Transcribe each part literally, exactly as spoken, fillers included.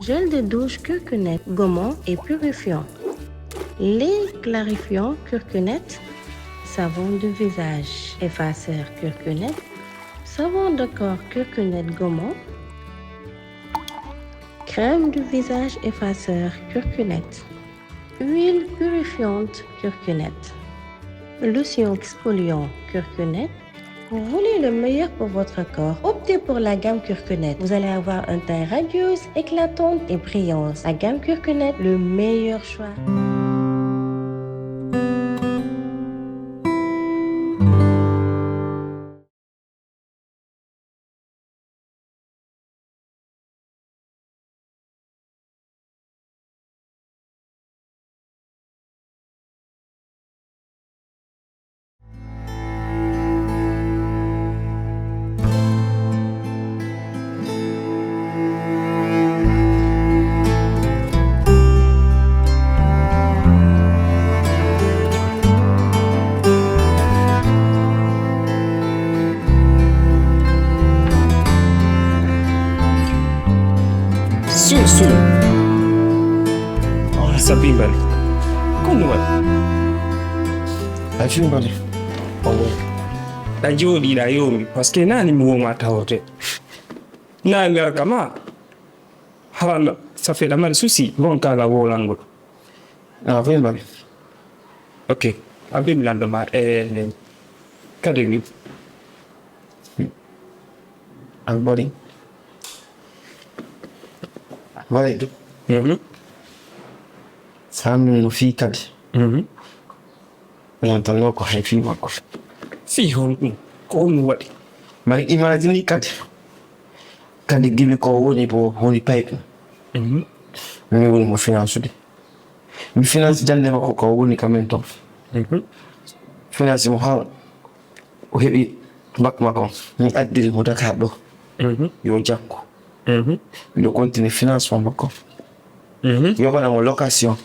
Gel de douche Kirkconnect, gommant et purifiant. Lait clarifiant Kirkconnect, savon de visage effaceur Kirkconnect, savon de corps Kirkconnect, gommant, crème de visage effaceur Kirkconnect, huile purifiante Kirkconnect, lotion exfoliant Kirkconnect. Vous voulez le meilleur pour votre corps? Optez pour la gamme Kirkconnect. Vous allez avoir un teint radieux, éclatante et brillante. La gamme Kirkconnect, le meilleur choix. Sun sun. Oh, sabi mbali. Ko ɗum waɗi? A fi mbali. Ɗa jooɗiɗa yoomi, parce que nani mi woma tawte. Nani mi arka ma. Harano, ça fait la mal souci, bon, kala wolangol. Ah, vraiment. Ok. Abin lando ma, eh, kadi ni. Albori. Albori. Mhm. Sanu no fi kadi. Mhm. Wontanno ko hay fii makko. Fii honɗum? Ko honɗum waɗi? Mari imagine kadi. Kadi gimi ko woni ko woni payɗum. Mhm. Mi woni mo finance de. Mi finance jande makko ko woni kamen ton. Mhm. Finance mo haa o heɓi bac makko. Mi addiri mo Dakar ɗo. Mhm. Yo janngo. Mhm. Miɗo continue finance mo makko. Mhm. Yoɓana mo location.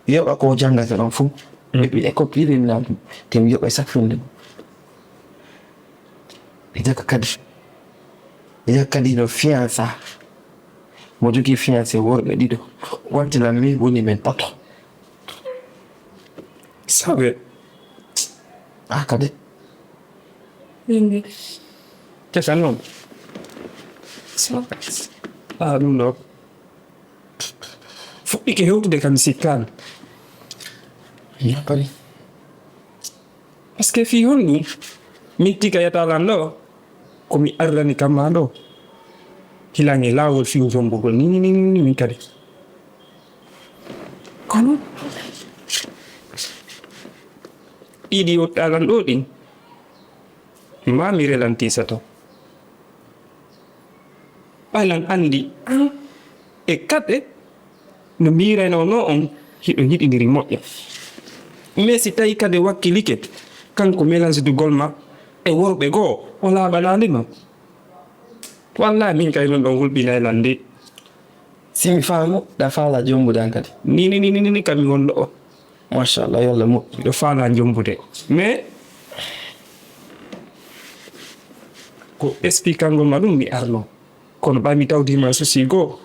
Yoɓa ko janngata ɗon fof. Mm. Ɓe école privé mi naati. Te mi yoɓa e saffinde. Ɓe jaka kadi. Ɓe jaka kadi no fiança. Mo jogii fiancé worɓe ɗiɗo. Wonti lan min woni men tato. Sabe. Ah, kadi. Inde. Kesa noon. Sa-, ah, ɗum ɗo. Fuɗɗike hewtude kam sikkaani. Naɓari. Parce que fii honɗum? Min tika yatalan ɗo, ko mi arrani kam maa ɗo. Hilan e laawol fii jombugol ni, ni, ni, ni, min kadi. Kono, ɗiɗi yottalan ɗo ɗin, ma mi relanti sato. Ɓay lan anndi an e kaɗe no mbiiraynoo on hiɗo yiɗindiri moƴƴa. Mais si tawi kadi wakkilike, kanko mélange dugol ma e worɓe goo, o laaɓanaali ma. Wallahi min kay ɗum ɗon hulɓinay lan de. Si mi faamu, ɗa faala jombude an kadi. Ni, ni, ni, ni, ni, ni, kam mi wonɗo o. Machallah, yo Allah moƴƴu. Miɗo faala jombude. Mais, ko expliquangol ma ɗum mi arno. Kono ɓay mi tawdima souci goo,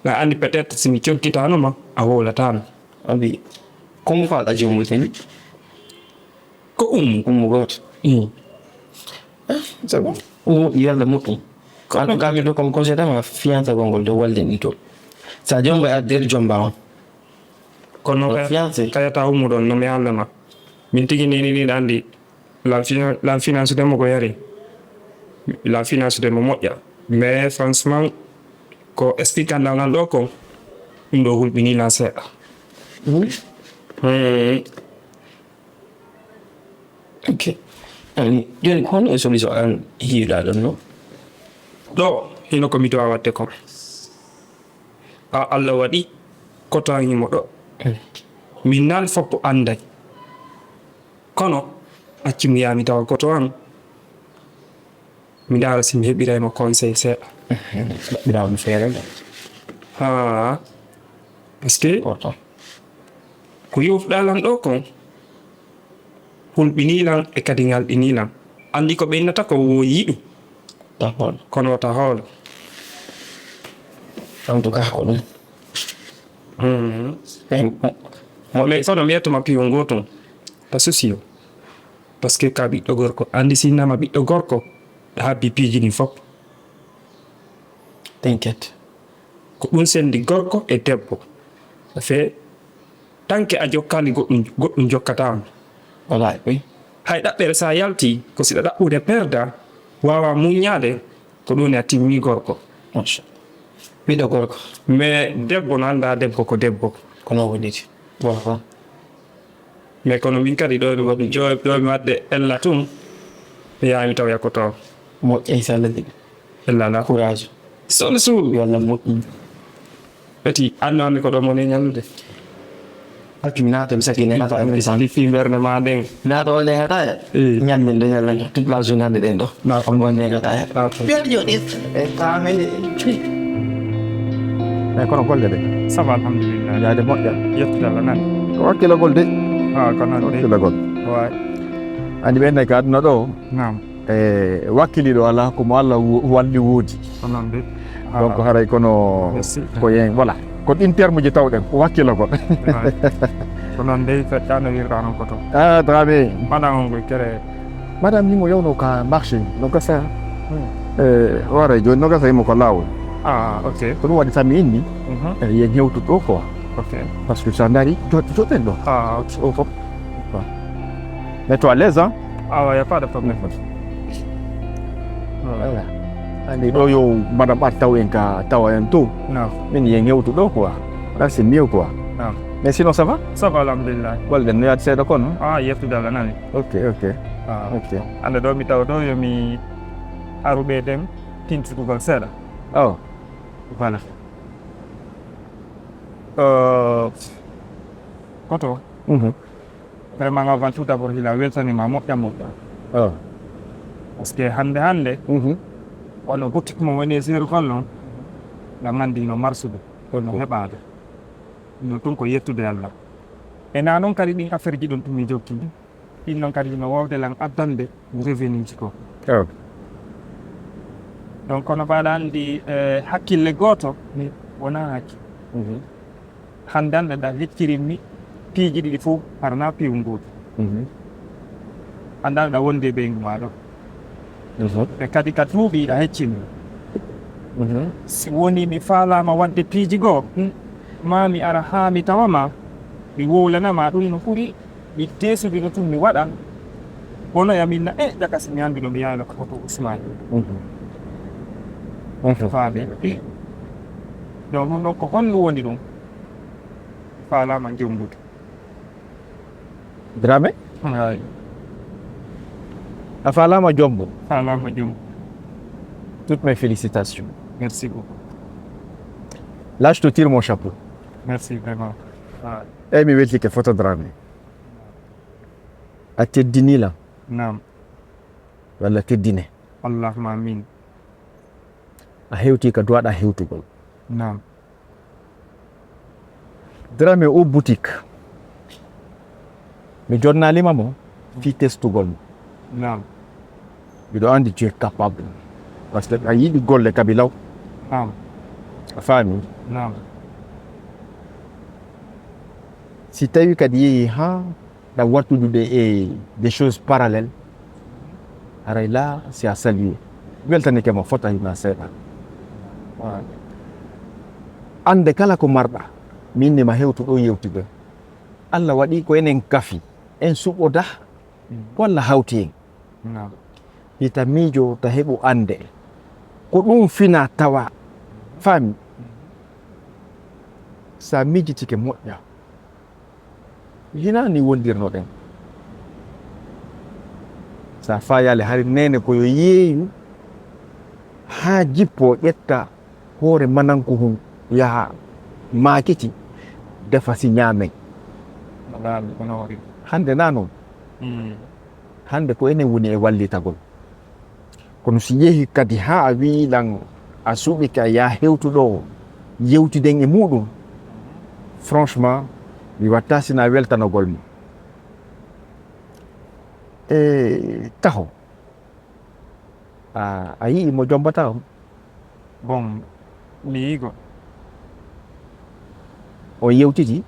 na andi peut-être si mi cokkitano ma, a wowlatano. Abi, ko mo faala jombude ni? Ko ummu. Ummu gooto. Mm. Ah, c'est bon. Ummu, yo Allah moƴƴu. Ko an ko gami ɗo, comme conseil tan, ma fiançago ngol dow walde ni to. Sa jombo e adder jomba on. Kono ka-, fiancé. Kayata ummu ɗon, no mi haalna ma. Min tigi ni, ni, ni, ɗa andi. La finan-, la finance de mo ko yari. La finance de mo moƴƴa. Mais franchement, ko expliquant ɗan lan ɗo ko, ɗum ɗo hulɓini lan seeɗa. Hmm. Hmm. Ok. Ani, joni ko honno e solution an hiiɗa ɗon no? Ɗo, hino ko mi dowa waɗde ko. A Allah waɗi koto an himo ɗo. Mm. Min nan fof anday. Kono, acci mi yaa mi tawa koto an. Mi ndaara si mi heɓiray mo conseil seeɗa. Mhm. Ɗaɓɓiraa mo feere nde. Haa. Parce que ko yofɗaa lan ɗo kon, hulɓinii lan e kadi ŋalɗinii lan. Anndi ko ɓeynnata ko wo yiɗu. Tahoolo. Kono o tahoolo. En tout cas, ko ɗum. Mo ɓe kono mi yettuma piyo ngootum. Pas souci yo. Parce que ka ɓiɗɗo gorko. Andi si nama ɓiɗɗo gorko. Ɗa habbi piiji ɗin fof. T'inquiète. Ko ɗum sendi gorko e debbo. Fe tanke a jokkaali goɗɗum, goɗɗum jokkataama. Wala, oui. Hay ɗaɓɓere sa yalti, ko siɗa ɗaɓɓude perda, wawa muññaade, ko ɗum a timmi gorko. Machallah. Ɓiɗɗo gorko. Mais debbo no annda debbo ko debbo. Ko non woniri. Wala. Mais kono min kadi ɗo mi waɗi jo-, ɗo mi waɗde ella tun, mi yaha mi tawoya ko to. Moƴƴa, inchallah. Ella la. Courage. Sohna Sow. Yo Allah moƴƴin. Eti, anno anni ko ɗo moni ñallude. Accu mi naata mi sakki ne naata mi sandi fi mbernde ma nden. Naata o ne hata ya. Eh. Ñammin de ñalla toute la journée hande ɗen ɗo. Na ko mo ne hata ya. Naata. Ɓeɗo jooɗi. E famille. Eyi, kono golle ɗe? Ça va, alhamdulillah. Yaade moƴƴa? Yettude Allah nan. Ko wakkilagol de. Ah, ko noon de. Wakkilagol. Waay. Anndi ɓen ne ka aduna ɗo. Naam. E wakkiliiɗo alaa, ko mo Allah wo-, walli woodi. Ko noon de. Donc, ah, haray kono merci, ko yen, voilà. Ko ɗin terme ji tawɗen, ko wakkilagol. Waay. Ko noon de, feƴƴaano wirɗa noon ko to. Ah, Dramé. Mbaɗa on ko kere. Madame ni mo yawno ka marché, no gasa. Hmm. Eh, wara jooni no gasa himo ko laawol. Ah, ok. Ko ɗum waɗi tan mi inni. Mhm. Eh, yen hewtu ɗo quoi. Ok. Parce que sa ndaari, jo-, joɗɗen ɗo. Ah, ok. O fof. Quoi. Mets-toi à l'aise, hein? Ah, ouais, y a pas de problème. Voilà. Andi ɗo yo madame ar taw en ka, tawa en to. Non. Min yen hewtu ɗo quoi. Là, c'est mieux quoi. Non. Mais sinon, ça va? Ça va, alhamdulillah. Golle ɗen no yaade seeɗa kono? Ah, yettude Allah nani. Ok, ok. Ah. Ok. Hannde ɗo mi tawa ɗo yo mi aru ɓeyden tintugol seeɗa. Oh. Voilà. Euh, koto. Mhm. Vraiment, avant tout d'abord, hila weltanima moƴƴa moƴƴa. Oh. Parce que hannde hannde, mhm, wano boutique mo woni e zéro kon non, nga nganndi no marsude, no heɓaade. No ɗum ko yettude Allah. E na noon kadi ɗin affaire ji ɗum tumi jokki. Ɗin noon kadi no wawde lan addande revenu ji ko. Oh. Donc, kono mbaɗa anndi, eh, hakkille gooto wonaa hakkille. Mhm. Hannde hannde ɗa heccirimmi piiji ɗiɗi fof, harana piiwu ngootu. Mhm. Hannde hannde ɗa wondi e ɓeyngu ma ɗo. Mhm. E kadi ka duuɓi ɗa heccimmi. Mhm. Si woni mi faalaama waɗde piiji goo, hmm, ma mi ara haa mi tawa ma, mi wowlana ma ɗum no ɓuri, mi deesudiro tun mi waɗa. Bonoya min na, e, ƴaka si mi annduno mi yaala ko hoto Ousmane. Mhm. Mhm. Faami. Donc, ɗum ɗon ko honɗum woni ɗum? Faalaama jombude. Dramé? Ay. A faalaama jombo? Faalaama jombo. Toutes mes félicitations. Merci beaucoup. Là, je te tire mon chapeau. Merci vraiment. Ah. Eyi, mi weltike photo Dramé. A teddini lan. Naam. Walla teddine. Allahumma amin. A hewti ka duwaɗa hewtugol. Naam. Dramé, o boutique, mi jonnalima mo fii testugol mo. Naam. Mbiɗo anndi tu es capable. Parce que a yiɗi golle kabi law. Naam. A faami? Naam. Si tawi kadi yehi haa ɗa wattudude e des choses parallèles, haray là, c'est à saluer. Weltanike mo fota hina seeɗa. Annde kala ko marɗa, min ni ma hewtu ɗo yewtude. Allah waɗi ko enen kafi, en suɓoda, ko Allah hawti en. Naam. Hita miijo ta heɓu annde. Ko ɗum fina tawa, faami. Sa miijitike moƴƴa. Hinaa ni wondirnoɗen. Sa faayaali hari neene ko yo yeeyu haa jippoo ƴetta hoore mananko hun yaha maakiti defa si ñaamen. Wallaahi, ko noon waɗi. Hannde na noon. Mm. Hannde ko enen woni e wallitagol. Kono si yehi kadi haa a wi'i lan a suɓike a yaha hewtuɗo o, yewtiden e muɗum, franchement, mi watta sina weltanogol mo. E taho, a, a yi'i mo jombata on? Bon, mi yi'i ko. On yewtiti?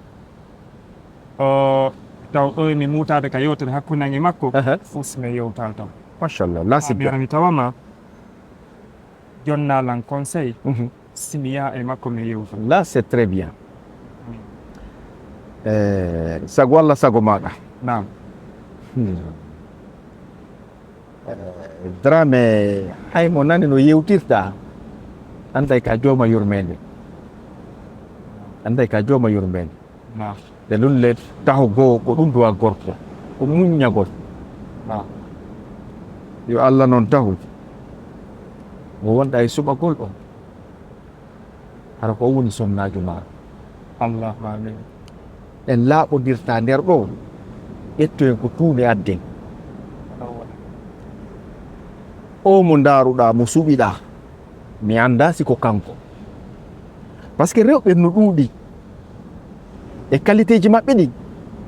O taw ɗo mi mutaade ka yewtere hakkunde an e makko. Aha. Fof si mi yewtaali tan. Machallah, là c'est Mi bien. ara mi tawama jonnalan conseil. Mhm. Si mi yaha e makko mi yewta. Là c'est très bien. Eh, sago Allah sago maɗa. Naam. Hmm. Eh, Dramé, hay mo nani no yewtirta, anday ka jooma yurmende. Anday ka jooma yurmende. Naam. Ɗe ɗum le taho goo ko ɗum duwa gorko. Ko muññagol. Naam. Yo Allah noon tahu. Mo wonɗa e suɓagol on. Hara ko woni sonnaajo ma. Allahumma amin. En laaɓodirta nder ɗo. Ƴettoyen ko tuuni adden. O mo ndaaruɗaa, mo suɓiɗaa. Mi anndaa si ko kanko. Parce que rewɓe no ɗuuɗi. E qualité ji maɓɓe ɗin,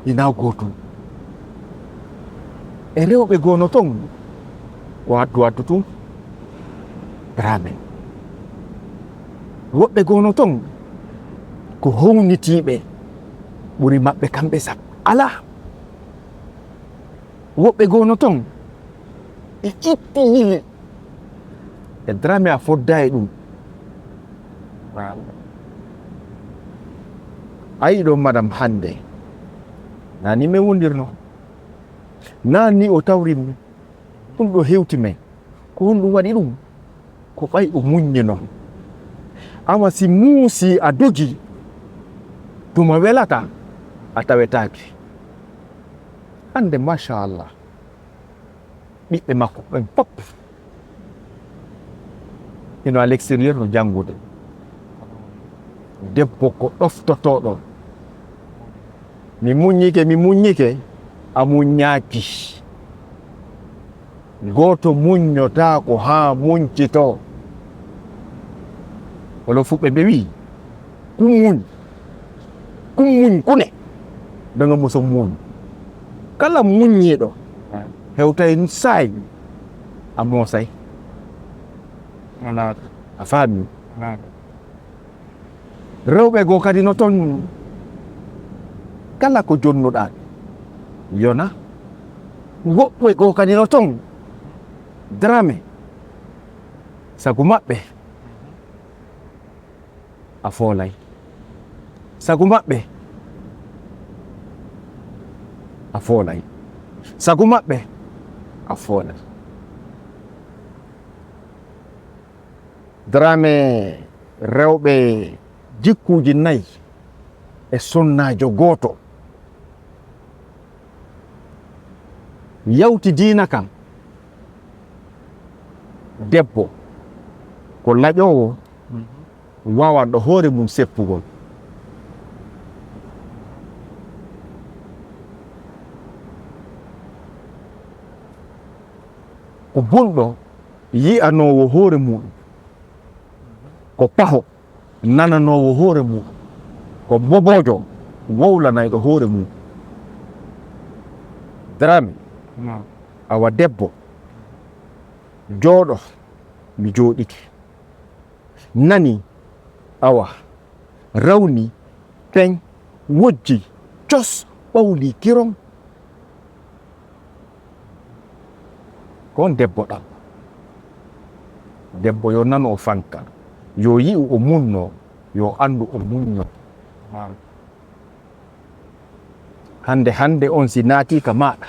ina gootum. E rewɓe goo no ton, ko addu addu tun, Dramé. Woɓɓe goo no ton, ko hownitiiɓe ɓuri maɓɓe kamɓe sappo. Alaa. Woɓɓe goo no ton, ɓe itti yili. E Dramé a fodda e ɗum. A yiɗo madam hannde. Naa ni men wondirno. Naa ni o tawrimmi. Ɗum ɗo hewti men. Ko honɗum waɗi ɗum? Ko ɓay o muññi non. Awa si muusi a dogi, tuma welata, a tawetaake. Hannde, machallah, ɓiɓɓe makko ɓen fof ino à l'extérieur no janngude. Debbo ko ɗoftotooɗo. Mi muññike, mi muññike, a muññaaki. Gooto muññotaako haa muñcitoo. Wolof ɓe mbi'i, ku muñ, ku muñ ku ne, danga mo so muñ. Kala muññiiɗo hewtay saay, a moosay. Alaa. A faami? Alaa. Rewɓe goo kadi no ton, kala ko jonnuɗaa, yona. Woɓɓe goo kadi no ton, Dramé, sago maɓɓe, a foolay. Sago maɓɓe, a foolay. Sago maɓɓe, a foolay. Dramé, rewɓe jikkuuji nayi e sonnaajo gooto. Yawti diina kan, debbo ko laƴoowo, wawanɗo hoore mum seppugol. Ko bunɗo yi'anoowo hoore mum, ko paho nananoowo hoore mum, ko mboboojo wowlanayɗo hoore mum. Dramé, Naam. Awa debbo, jooɗo, mi jooɗike. Nani, awa, rawni, peŋ, wojji, cos, ɓawli, kiroŋ. Ko on debbo ɗam. Debbo yo nanu o fanka, yo yi'u o munno, yo anndu o munno. Hannde hannde on si naatii ka maaɗa,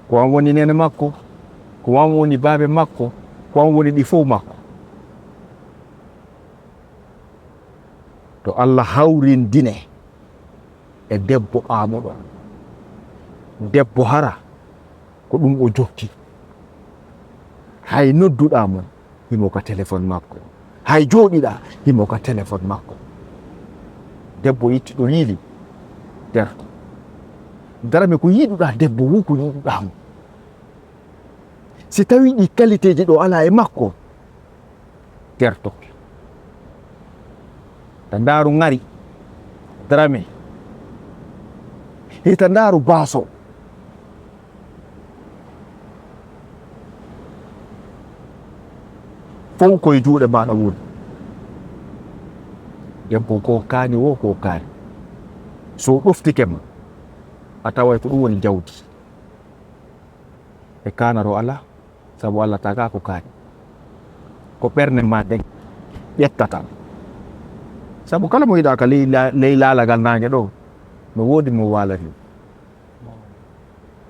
ko an woni neene makko, ko an woni baabe makko, ko an woni ɗi fow makko. To Allah hawrindine e debbo ɓaamuɗo. Debbo hara ko ɗum o jokki. Hay nodduɗaa mo, himo ka téléphone makko. Hay jooɗiɗaa, himo ka téléphone makko. Debbo itti ɗo yiili, terto. Darame ko yiɗuɗaa debbo, wo ko yiɗuɗaa mo. Si tawii ɗi qualité ji ɗo alaa e makko, terto. Ta ndaaru ŋari, Darame. Hita ndaaru baaso. Fow koye juuɗe maaɗa woni. Debbo ko kaani wo ko kaani. So ɗoftike ma, a taway ko ɗum woni jawdi. E kaanaro alaa, sabu Allah tagaa ko kaani. Ko ɓernde ma nden ƴettata. Sabu kala mo yiɗaaka ley la-, ley laalagal naange ɗo, no woodi mo waalani.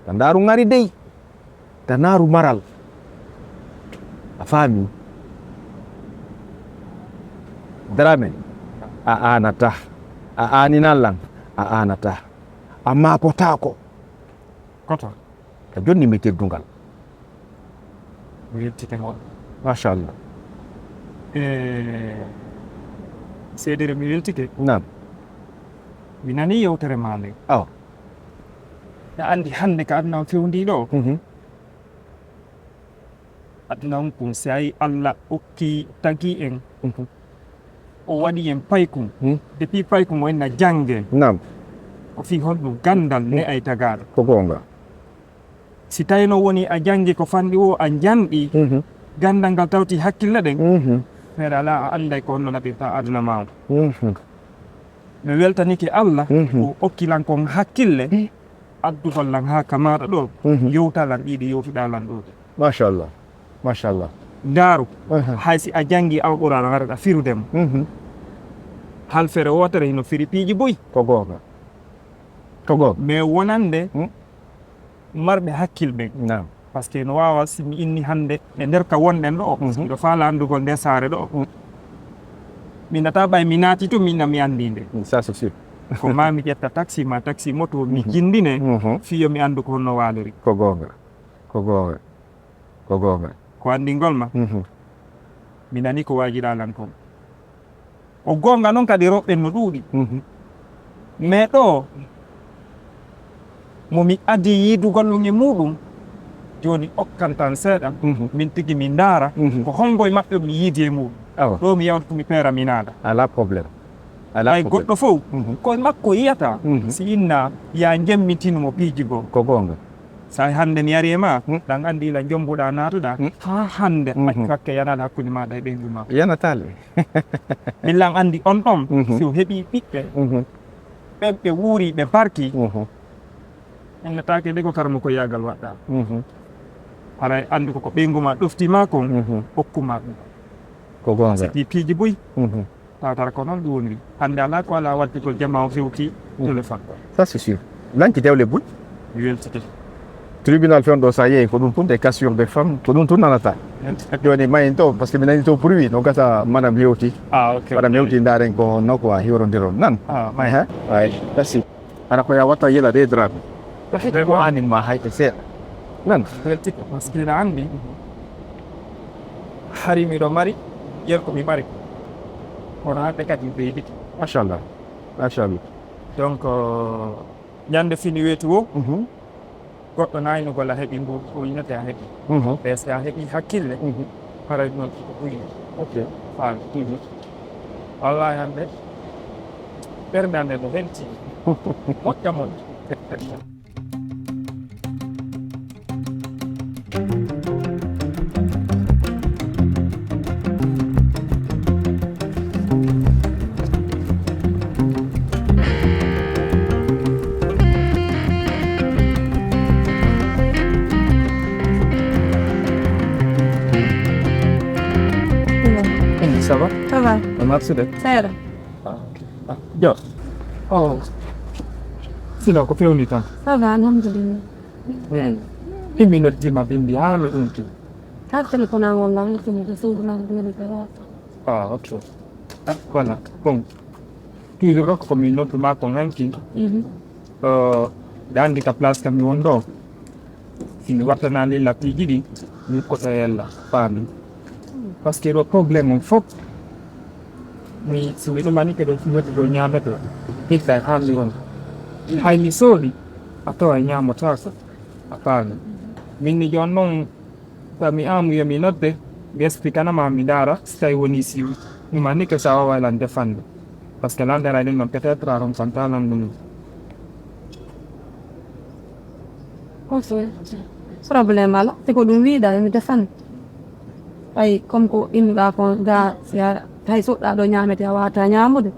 Ta ndaaru ŋari dey, ta ndaaru maral. A faami? Dramé, a aanata. A aaninan lan, a aanata. A maapotaako. Koto. Ka jonni mi teddungal. Mi weltike ngol. Machallah. E seedere mi weltike. Naam. Mi nani yewtere ma nde. Awa. Aɗa anndi hannde ka aduna on fewndi ɗo. Mhm. Aduna on kun, si a yi Allah okki tagi en. Mhm. O waɗi en paykun. Hmm. Depuis paykun o enna jannge. Naam. Ko fii honɗum ganndal ne ay tagaaɗo. Ko goonga. Si tawino woni a janngi ko fanɗi o a janɗi, mhm, ganndal ngal tawti hakkille ɗen, mhm, feere alaa a annday ko honno naɓirta aduna ma on. Mhm. Mi weltanike Allah, mhm, ko okki lan kon hakkille, hmm, addugol lan haa ka maaɗa ɗo, mhm, yewta lan ɗiɗi yewtuɗa lan ɗo. Machallah. Machallah. Ndaaru, aha, hay si a janngi Alquraan, a araɗa firude mo. Mhm. Halfere wootere hino firi piiji buy. Ko goonga. Ko goonga. Mais wonande, hmm, marɓe hakkil ɓen. Naam. Parce que no waawa si mi inni hannde e nder ka wonɗen ɗo, mhm, miɗo faala anndugol nde saare ɗo. Hmm. Mi nata ɓay mi naati tun, min na mi anndi nde. Ça, c'est sûr. Ko ma mi ƴetta taxi ma taxi moto, mi, mhm, jinndine, mhm, fii yo mi anndu ko honno waalori. Ko goonga. Ko goonga. Ko goonga. Ko anndingol ma. Mhm. Mi nani ko waajiɗaa lan kon. Ko goonga non kadi rewɓe no ɗuuɗi. Mhm. Mais ɗo mo mi adii yiidugol ɗum e muɗum, jooni okkan tan seeɗa, mhm, min tigi mi ndaara, mhm, ko hombo e maɓɓe mi yiidi e muɗum. Awa. Ɗo mi yawta mi peera mi naada. Alaa problème. Alaa problème. Ɓay goɗɗo fof, mhm, koye makko yiyata, mhm, si inna ya jemmitinu mo piiji goo. Ko goonga. Sa hannde mi ari e ma, hmm, ɗan anndi ila jombuɗa naatuɗa, hmm, haa hannde, mhm, accu hakke yanal hakkunde maaɗa e ɓeyngu ma. Yanataale. Min lan anndi on ɗon, mhm, si o heɓi ɓiɓɓe, mhm, ɓen ɓe wuuri, ɓe barki, mhm, innataake de ko karmo ko yaagal waɗɗa. Mhm. Haray anndi ko, ko ɓeyngu ma ɗofti ma kon, mhm, okku ma ɗum. Ko goonga. Siki piiji buy. Mhm. Tawtara ko noon ɗum woni. Hannde alaa ko alaa waɗde ko jama o fewti, mhm, téléphone. Ça, c'est sûr. Lanki dewle buy. Mi weltike. Tribunal fewndo sa yehi ko ɗum tun, des cassures de femmes, ko ɗum tun nanata. Jooni mayin to, parce que mi nani to bruit, no gasa madame hewti. Ah, ok, madame ok. Hewti, ndaaren ko honno ko a hiwrondiron nan. Ah, may. Ehe. Ay, merci. Hara ko ya watta yela de Dramé. Ko anin ma hay ko seeɗa. Nan. Weltike, parce que ina anndi. Hari miɗo mari, yer ko mi mari. Kono hannde kadi mi ɓeydike. Machallah. Machallah. Donc, euh, ñande fini weeti wo, mhm, goɗɗo naynugol a heɓi ngu, ko yinete a heɓi. Mhm. Ɓe si a heɓi hakkille, mhm, haray noon ko ɓuri. Ok. Faami. Mhm. Wallahi hannde, ɓernde am nde no welti. Moƴƴa moƴƴa. Ça va? Ça va. On marche de? Ça ira. Ah, ok. Ah, yo. Oh. Sinon, ko fewni tan? Ça va, alhamdulillah. Hmm. Imi noddi ma bimbi haa mi ɗum tu. Ka téléphone an on lan, mi ɗum ko suudu lan, mi ɗum ko. Ah, ok. Ah, voilà. Bon. Toujours ko mi noddu ma ko hanki. Mhm. Euh, da andi ka place kam mi won ɗo. Si mi wattanaali lappiiji ɗi, mi koto yalla, faami. Parce que ɗo problème on fof, mi, si mi ɗumani ke ɗo, si woni ɗo ñaamete, hitta e haalde on. Hay mi soodi, a tawa ñaamotaako, a faami. Min ni jooni noon, so mi aamu yo mi nodde, mi expliquana ma, mi ndaara, si tawi woni si ɗumani ke, so a waaway lan defande. Parce que lan dara ɗum ɗon peut-être a ronkan talan ɗum. Ko so problème ala, te ko ɗum wiɗa mi defan. Ay, comme ko innuɗa ko ga, si a tawi soɗɗa ɗo ñamete a wata ñamude.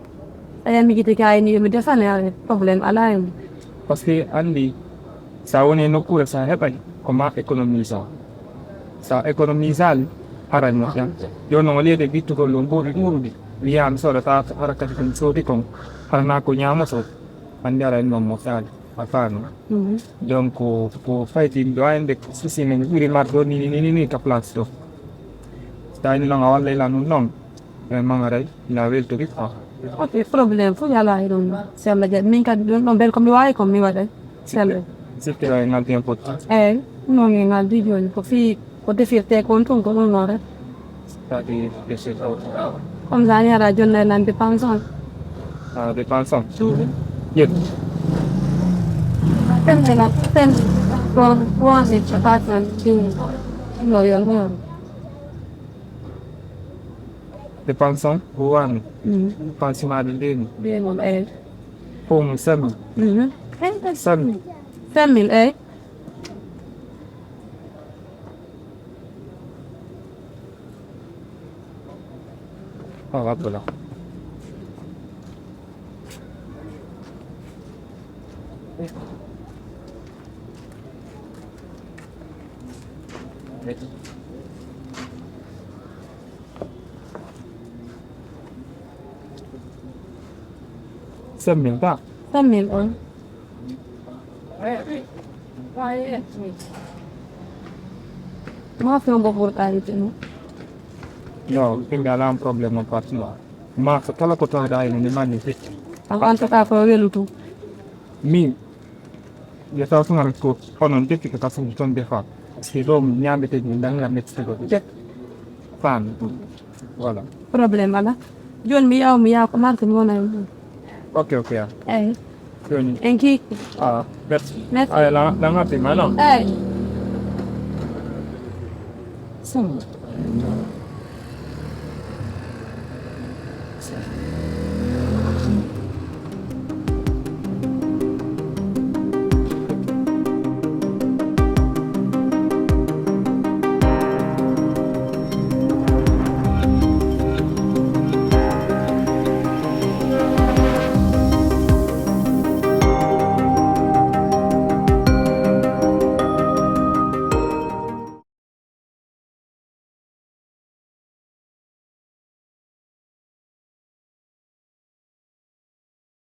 Aya mi gite kay ni mi defane ay problème ala en. Parce que andi sa woni nokkure sa heɓay ko ma économise. Sa économise ali haray moƴƴan. Joni noon o leyde wittugol ɗo mbuuɗi ɗuuɗuɗi wiya mi soodata hara kadi ko mi soodi kon harana ko ñaamoto andi aray noon moƴƴaali a faami. Donc ko fayti ɗo ande sisi min ɓuri marɗo ni ni ni ka place ɗo. Tawi noon a walla ila ɗum noon. Vraiment aray ina weltori quoi. Ok, problème fof yalaa e ɗum. Si Allah jaɓi min kadi ɗum ɗon bel ko mi waawi ko mi waɗay. Si Allah. Sifte o e ngal bien potti. Eeyi, noon e ngal di jooni ko fii ko defirte kon tun ko ɗum noon rek. Kadi defirte o. Comme ça ni aɗa jonna e lan dépense on. Ah, dépense on. Ƴeew. Temde lan temde. Bon, bon, c'est pas ça. No yon. Dépense on ko wano. Dépense maɗa ndeni. Ndeni eyi. Fof mum sammi. Sammi. Sammi eyi. O abdola. Sammil ba. Sammil on. Ma fi on bofur ɗaari tenu. No, ɓe ngalaa problème on parti ma. Ma ko kala ko tawɗa ene ne mani fecci. An en tout cas ko welutu. Min yo taw tun ko onon defi ko kasu ton defa. Parce que ɗo mi ñamete ni ndanga metti ko. Faami. Voilà. Problème ala. Joni mi yaw mi yaw ko marque mi wona e mum. Ok, ok. Eyi. Joni. En ki. Ah, merci. Merci. Ay la la ngati mana. Eyi. Sum.